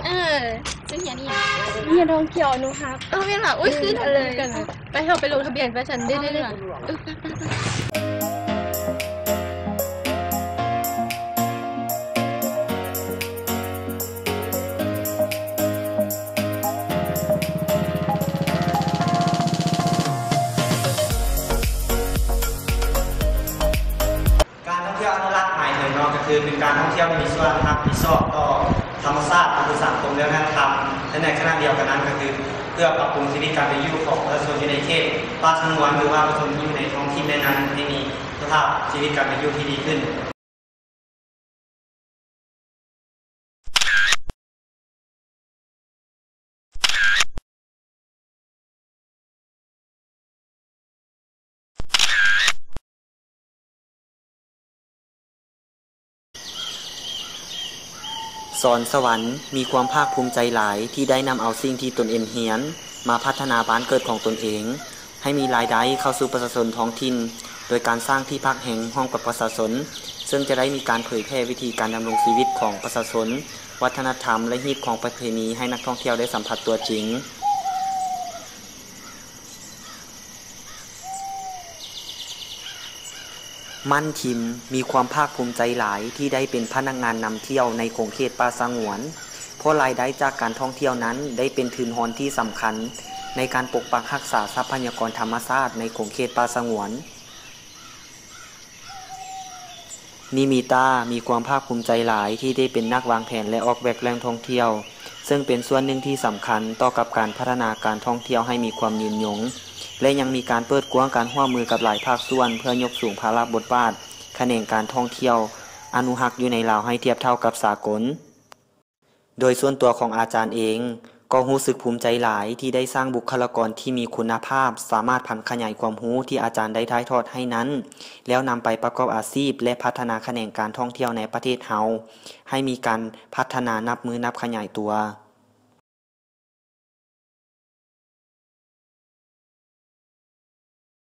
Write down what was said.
ເອີ ຈະຮຽນອີ່ຫຍັງ? ຮຽນທ່ອງທ່ຽວອະນຸຮັກ. ເອີ ແມ່ນຫວາ? ໂອ້ຍ ຄືກັນເລີຍ. ໄປ ເຮົາໄປລົງທະບຽນໄປຊັ້ນ. ເດີໆໆ ເອີ ໄປໆໆ. ການທ່ອງທ່ຽວອະນຸຮັກໝາຍເຖິງເນາະ ກໍຄືເປັນການທ່ອງທ່ຽວທີ່ມີສ່ວນຮັບຜິດຊອບຕໍ່ທຳມະຊາດ ກໍຄືສັງຄົມ ແລະ ວັດທະນະທຳ ແລະ ໃນຂະນະດຽວກັນນັ້ນ ກໍຄືເພື່ອປັບປຸງຊີວິດການເປັນຢູ່ຂອງປະຊາຊົນຢູ່ໃນເຂດປ່າສະຫງວນ ຫຼືວ່າປະຊາຊົນທີ່ຢູ່ໃນທ້ອງຖິ່ນນັ້ນໆ ໃຫ້ມີຄຸນນະພາບຊີວິດການເປັນຢູ່ທີ່ດີຂຶ້ນ. ສອນສະຫວັນ ມີຄວາມພາກພູມໃຈຫຼາຍທີ່ໄດ້ນຳເອົາສິ່ງທີ່ຕົນເອງຮຽນ ມາພັດທະນາບ້ານເກີດຂອງຕົນເອງ ໃຫ້ມີລາຍໄດ້ເຂົ້າສູ່ປະຊາຊົນທ້ອງຖິ່ນ ໂດຍການສ້າງທີ່ພັກແຮງຮ່ວມກັບປະຊາຊົນ, ເຊິ່ງຈະໄດ້ມີການເຜີຍແຜ່ວິທີການດຳລົງຊີວິດຂອງປະຊາຊົນ, ວັດທະນະທຳ ແລະ ຮີດຄອງປະເພນີໃຫ້ນັກທ່ອງທ່ຽວໄດ້ສຳຜັດຕົວຈິງ. ໝັ້ນທິມ ມີຄວາມພາກພູມໃຈຫຼາຍທີ່ໄດ້ເປັນພະນັກງານນຳທ່ຽວໃນຂົງເຂດປ່າສະຫງວນ, ເພາະລາຍໄດ້ຈາກການທ່ອງທ່ຽວນັ້ນໄດ້ເປັນທຶນຮອນທີ່ສຳຄັນໃນການປົກປັກຮັກສາຊັບພະຍາກອນທຳມະຊາດໃນຂົງເຂດປ່າສະຫງວນ. ນິມິຕາ ມີຄວາມພາກພູມໃຈຫຼາຍທີ່ໄດ້ເປັນນັກວາງແຜນ ແລະ ອອກແບບແຫຼ່ງທ່ອງທ່ຽວ, ເຊິ່ງເປັນສ່ວນໜຶ່ງທີ່ສຳຄັນຕໍ່ກັບການພັດທະນາການທ່ອງທ່ຽວໃຫ້ມີຄວາມຍືນຍົງ ແລະ ຍັງມີການເປີດກວ້າງການຮ່ວມມືກັບຫຼາຍພາກສ່ວນ ເພື່ອຍົກສູງພາລະບົດບາດຂະແໜງການທ່ອງທ່ຽວອະນຸຮັກຢູ່ໃນລາວໃຫ້ທຽບເທົ່າກັບສາກົນ. ໂດຍສ່ວນຕົວຂອງອາຈານເອງ ກໍຮູ້ສຶກພູມໃຈຫຼາຍທີ່ໄດ້ສ້າງບຸກຄະລາກອນທີ່ມີຄຸນນະພາບ, ສາມາດຜັນຂະຫຍາຍຄວາມຮູ້ທີ່ອາຈານໄດ້ຖ່າຍທອດໃຫ້ນັ້ນ ແລ້ວນຳໄປປະກອບອາຊີບ ແລະ ພັດທະນາຂະແໜງການທ່ອງທ່ຽວໃນປະເທດເຮົາ ໃຫ້ມີການພັດທະນານັບມື້ນັບຂະຫຍາຍຕົວ.